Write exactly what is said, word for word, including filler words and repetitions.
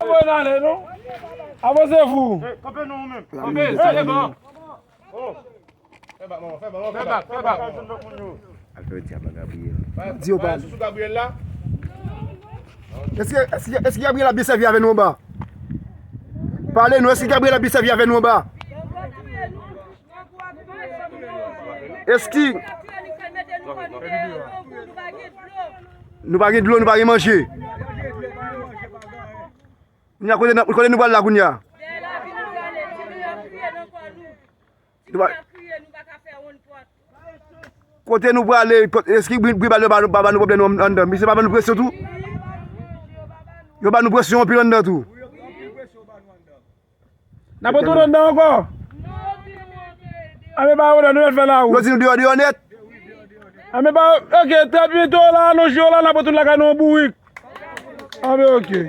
Mwen ale non. Avanse fou. Kanpe non ou menm. Kanpe, se bon. Fè bak, manman, fè bak, fè bak, fè bak. Al fè yon dyab a Gabriel. Di yo pale. Sou Gabriel la. Èske, èske, èske Gabriel ap byen sèvi avè nou anba? Pale nou, èske Gabriel ap byen sèvi avè nou anba? Èske nou pa gen dlo, nou pa gen manje? Kounye a, kote n ap, kote nou pral la kounye a? Nou pa, kote nou prale, èske bri, bri bal yo pa, pa ba nou pwoblèm anndan? Misye pa ba nou presyon tou? Yo ba nou presyon anpil anndan tou. N ap retounen anndan ankò. Anben ba yo la, nou mèt fè lawou. Yo di nou deyò, deyò nèt. Anben ba, oke, trè byento la, nou jwe la, n ap retounen lakay nou an bourik. Anben oke.